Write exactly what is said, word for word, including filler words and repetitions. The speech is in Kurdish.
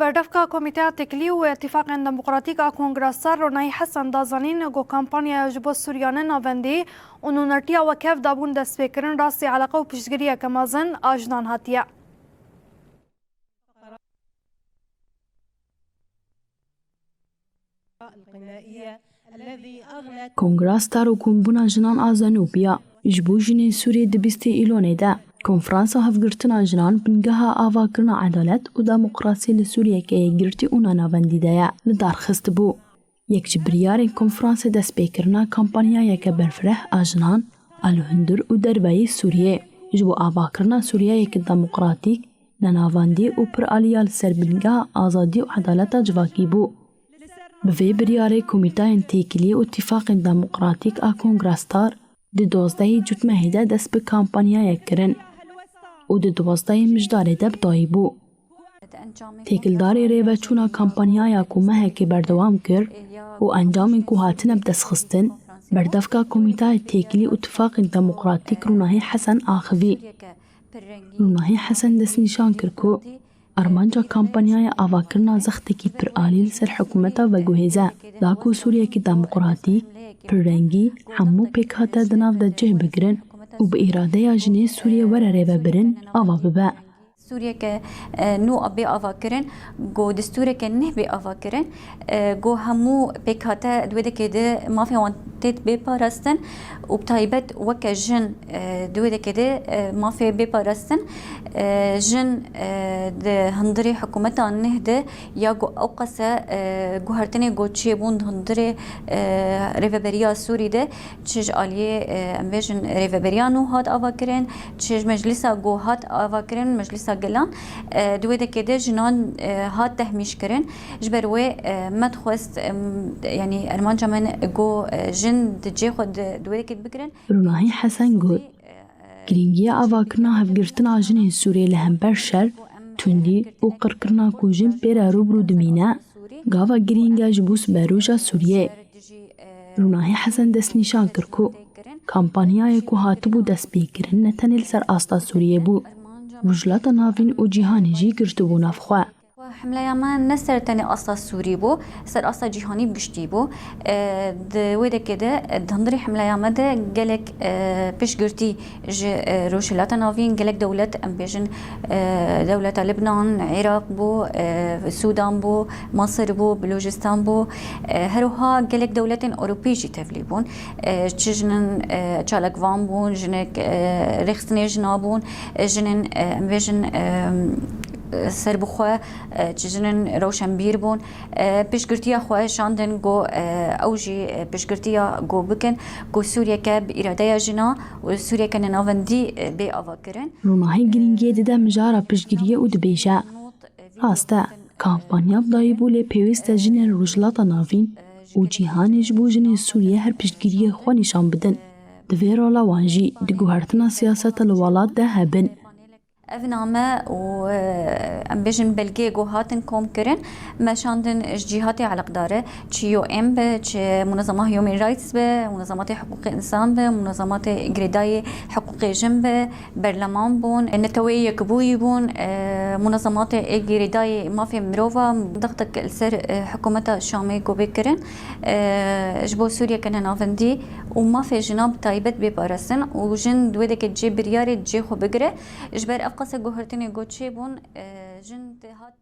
Berdevka Komîteya Têkilî û Îtîfaqên Demokratîk a Kongra Star Ronahî Hesen da zanîn ku kampanyaya ji bo Sûriya ne navendî û nûnertiya wekhev dabûn destpêkirin rastî eleqe û piştgiriyeke mezin a jinan hatiye. Kongra Star û Kombûna Jinan a Zenûbiya ji bo jinên Sûriyê di bîstê Îlonê de Konferansa Hevgirtina Jinan bingeha avakirina edalet û demokrasî li Sûriyeke yekgirtî û nenavendî de ye li dar xistibû. Yek ji biryarên konferansê destpêkirina kampanyayeke berfireh a jinan a li hundir û derveyî Sûriyê ji bo avakirina Sûriyeyeke demokratîk, nenavendî û piraliya li ser bingeha azadî û edaleta civakî bû. Bi vê biryarê Komîtayên Têkilî û Tîfaqên Demokratîk a Kongra Star di dozdehê Cotmehê de dest bi kampanyayek kirin û di duwazdehê Mijdarê de bi dayî bû. Têkildarê rêveçûna kampanyaya ku mehekê berdewam kir û encamên ku hatine bidestxistin, berdevka Komîtayê Têkilî û Tifaqên Demokratîk Ronahî Hesen axivî. Ronahî Hesen destnîşan kir ku armanca kampanyaya avakirina zextekî piralî li ser hikûmeta veguhêze da ku Sûriyekî demokratîk, pirrengî, hemû pêkhate di nav de cih bigirin û bi îradeya jinê Sûriyê were rêvebirin ava bibe. Sûriyeke, e, nû bê avakirin, ku destûreke neh bê avakirin, e, ku hemû pêkhate di wê dekê de mafê wan têt bê parastin û bi taybet weke jin, e, di wê dekê de, e, mafê bê parastin, e, jin, e, di hundirê hikûmeta neh de ya ku ew qase, e, guhertinê ku çêbûn di hundirê, e, rêveberiya Sûrî de, çi ji aliyê, e, em bêjin rêveberiya nû hat avakirin, çi ji meclisa ku hat avakirin, meclisa gelan, e, di wê dekê de jinan, e, hat tehmîş kirin. Ji ber wê, e, me dixwest, em, yanî ermanca me ne ku, e, jin di cê xwe di, di wê dekê bigirin. Ronahî Hesen got, girîngiya avakirina hevgirtina jinên Sûriyê li hember şer, tundî û qirkirina ku jin pê re rû bi rû dimîne, gava girîng e ji bo siberoja Sûriyê. Ronahî Hesen destnîşan kir ku kampanyayê ku hatibû destpêkirin ne tenê li ser asta Sûriyê bû, Rojhilata Navîn û cîhanê jî girtibû nav xwe. Hemleya me ne ser tenê asta Sûrî bû, ser asta cîhanî bi giştî bû. E, di wê dekê de, e, di hundirê hemleya me de gelek, e, piştgirtî ji, e, Rojhilata Navîn, gelek dewlet, em bêjin, e, dewleta Libnan, Iraq bû, e, Sûdan bû, Masir bû, Bilûcistan bû, e, her wiha gelek dewletên Ewropî jî tevlî bûn. E, çi jinin, e, çalakvan bûn, jinek, e, rêxistinê jina bûn, e, jinin, e, em bêjin, e, serbixwe, e, çi jinin rewşenbîr bûn. E, piştgirtiya xwe şandin ku, e, ew jî, e, piştgirtiya ku bikin ku Sûriyeke bi îradeya jina û Sûriyeke nenavendî, e, bê avakirin. Ronahî girîngiyê dide mijara piştgiriyê û dibêje, rast e, kampanya bi dayî bû lê pêwîst e jinên Rojhilata Navîn û cîhanê ji bo jinên Sûriyê her piştgiriyê xwe nîşan bidin. Di vê rola wan jî di guhertina siyaseta li welat de hebin. Ev name û, e, em bêjin belgeyê ku hatin kom kirin, me şandin ji cîhatê eleqdar e, çi U N be, çi Munezema Human Rights be, munezematê hiqûqê însan be, munezematê girêdayê hiqûqê jin be, berleman bûn, Neteweyê Yekbûyî bûn, e, munezematê ê girêdayê mafê mirova, dextek li ser, e, hikûmeta Şamê ku bê kirin, e, ji bo Sûriyeke nenavendî û mafê jina bi taybet bê parastin û jin di wê dekê cê biryarê cê xwe bigire. Ji ber ev qase guhertinê ku çêbûn, e, jin dihat